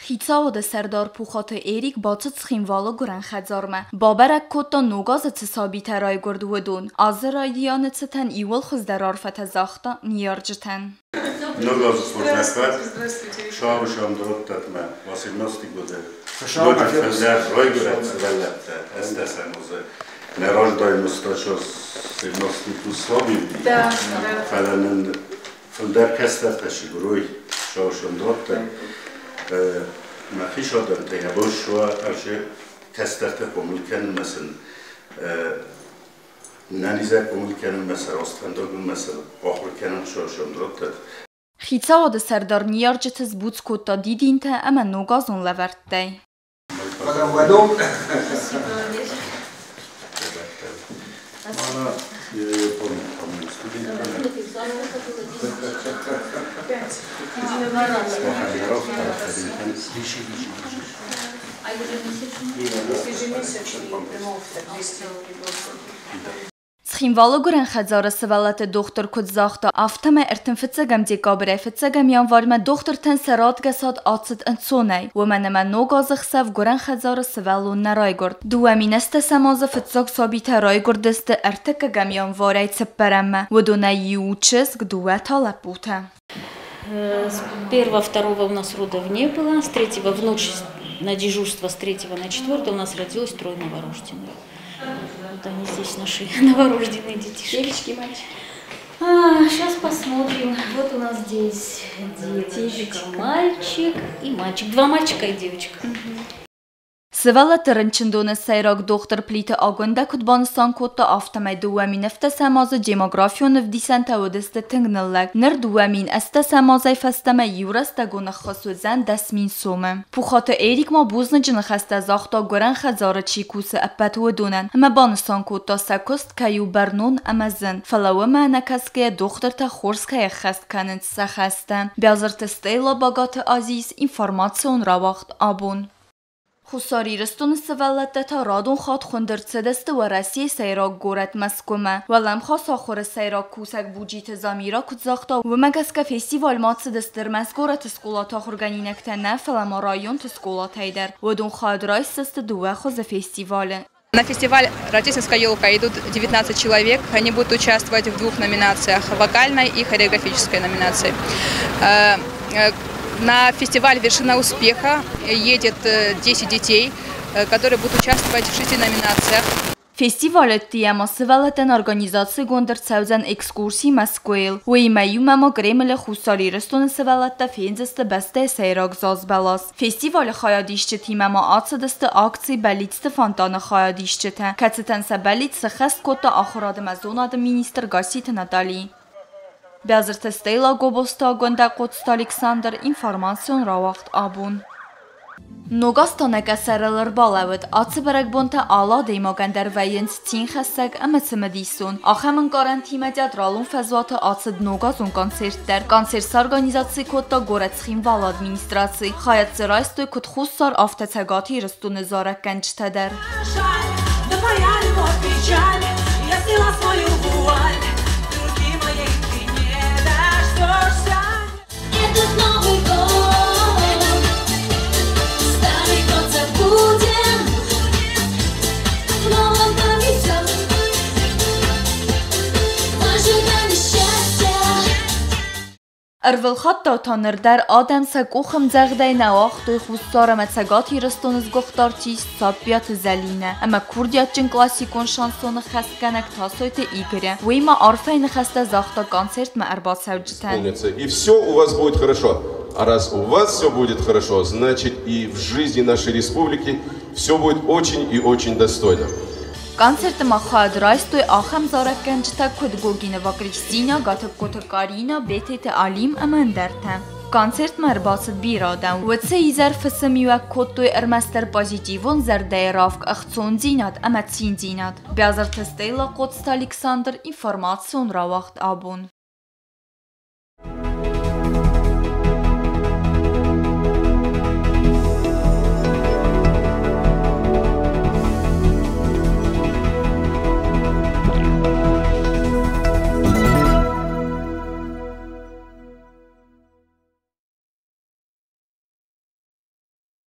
Хицауады сӕрдар Пухаты Эрик бацыд Цхинвалы гуырӕн хӕдзармӕ. Бабӕрӕг кодта, ног азы цы сабитӕ райгуырд, уыдон. Азы райдианы цытӕн иууыл хуыздӕр арфӕтӕ загъта ныййарджытӕн. Ног азы хорзӕх Сауысандроттатмӕ 18 годы ноджы фылдӕр райгуырӕд сывӕллӕттӕ ӕстӕсӕм азы. Нӕ раздайы стача 17 плюс саби уыди, фӕлӕ нын фылдӕр кӕстӕртӕ сыгуырой Сауысандроттӕ. Мӕхи садӕнтӕй абон суа ӕрсы кӕстӕртӕ хъомыл кӕнынмӕ сын нӕнизӕй хъомыл кӕнынмӕ сӕ раст фӕндагылмӕ сӕ ахуыр кӕнын Сауысандроттӕ. Хицауады сӕрдар ныййарджыты сбуц кодта дидинтӕ ӕмӕ ногазон лӕвӕрттӕй. Цхинвалы гуырӕн хӕдзары сывӕллӕтты дохтыр куыд загъта, афтӕмӕй 35 декабрӕй фыццӕгӕм январмӕ дохтыртӕн сӕ радгӕсад ацыд ӕнцонӕй, уымӕн ӕмӕ ног азы хсӕв гуырӕн хӕдзары сывӕллон нӕ райгуырд. 2008 азы фыццаг сабитӕ райгуырдысты ӕртыккӕгӕм январӕй цыппӕрӕммӕ, уыдонӕй иу чызг, дыууӕ та лӕппутӕ. С первого, второго у нас родов не было, с третьего в ночь на дежурство с третьего на четвертое у нас родилось трое новорожденных. Вот они здесь, наши новорожденные детишки. Девочки и мальчики. А, сейчас посмотрим. Вот у нас здесь девочка, мальчик и мальчик. Два мальчика и девочка. Сывӕллӕтты рынчындоны сӕйраг дохтыр Плиты Агуындӕ куыд банысан кодта, афтӕмӕй 2017 азы демографион ӕвдисӕнтӕ уыдысты тынг ныллӕг. Ныр 2018 азӕй фӕстӕмӕ иурӕстӕгон ӕххуыс уыдзӕн 10 000 сомы. Пухаты Эрик ма бузныджы ныхӕстӕ загъта гуырӕн хӕдзары чи кусы, ӕппӕт уыдонӕн ӕмӕ банысан кодта, сӕ куыст кӕй у бӕрнон ӕмӕ зын, фӕлӕ уымӕ ӕнӕкӕсгӕйӕ дохтыртӕ хорз кӕй ӕххӕст кӕнынц сӕ хӕстӕ. Биазырты Стелла, Багаты Азиз, информацион рауагъд «Абон». Хуссар Ирыстоны сывӕллӕттӕ та радон хатт хуынд ӕрцыдысты Уӕрӕсейы сӕйраг горӕт Мӕскуымӕ. Уӕлӕмхас ахуыры сӕйраг кусӕг Буджиты Замира куыд загъта, уымӕ гӕсгӕ фестивальмӕ ацыдысты ӕрмӕст горӕты скъолаты ахуыргӕнинӕгтӕ нӕ, фӕлӕ ма районты скъолатӕй дӕр. Уыдон хайад райсдзысты дыууӕ хуызы фестивалы. На фестиваль «Рождественская елка» идут 19 человек. Они будут участвовать в двух номинациях – вокальной и хореографической номинации. На фестиваль «Вершина успеха» едет 10 детей, которые будут участвовать в шести номинациях. Фестивалы ӕддейӕ сывӕллӕттӕн организацигонд ӕрцӕудзӕн экскурси Мӕскуыйыл. Уыимӕ иумӕ ма Кремлы Хуссар Ирыстоны сывӕллӕттӕ фендзысты бӕстӕйы сӕйраг зазбӕлас. Фестивалы хайадисджытимӕ ма ацыдысты акци «Бӕллицты фонтаны» хайадисджытӕ, кӕцытӕн сӕ бӕллиц сыххӕст кодта ахуырады ӕмӕ зонады министр Гасситы Натали. Биазырты Стелла, Гобозты Агуындӕ, Хъоцты Александр, информацион рауагъд «Абон». Ног аз та нӕ къӕсӕрыл ӕрбалӕууыд. Ацы бӕрӕгбонтӕ алы адӕймагӕн дӕр вӕййынц цинхӕссӕг ӕмӕ цымыдисон. Ахӕм ӕнкъарӕнтимӕ театралон фӕзуаты ацыд ногазон концерт дӕр. Концерт сорганизаци кодта горӕт Цхинвалы администраци. Хайад дзы райстой куыд Хуссар, афтӕ Цӕгат Ирыстоны зарӕггӕнджытӕ дӕр. Твоя любовь печаль, я сняла свою вуаль, руки моей ты не дождешься. Этот Новый год, старый год забудем, в новом повезет, в ожидании счастья. Ӕрвылхаттау та ныр дӕр адӕм сӕ къухӕмдзӕгъдӕй нӕ уагътой Хуссар ӕмӕ Цӕгат Ирыстоны сгуыхт артист Саппиаты Зӕлинӕ ӕмӕ курдиатджын классикон шансоны хӕсгӕнӕг Тасойты Игоры. Уый ма арфӕйы ныхӕстӕ загъта концертмӕ ӕрбацӕуджытӕн. И все у вас будет хорошо. А раз у вас все будет хорошо, значит, и в жизни нашей республики все будет очень и очень достойно. Концерты ма хайад райстой ахӕм зарӕггӕнджытӕ, куыд Гогинова Кристина, Гатыгкоты Карина, Бететы Алим ӕмӕ ӕндӕртӕ. Концертмӕ ӕрбацыд бирӕ адӕм. Уыцы изӕр фысымиуӕг кодтой ӕрмӕстдӕр позитивон зӕрдӕйы равг, ӕхцондзинад ӕмӕ циндзинад. Биазырты Стелла, Хъоцты Александр, информацион рауагъд «Абон».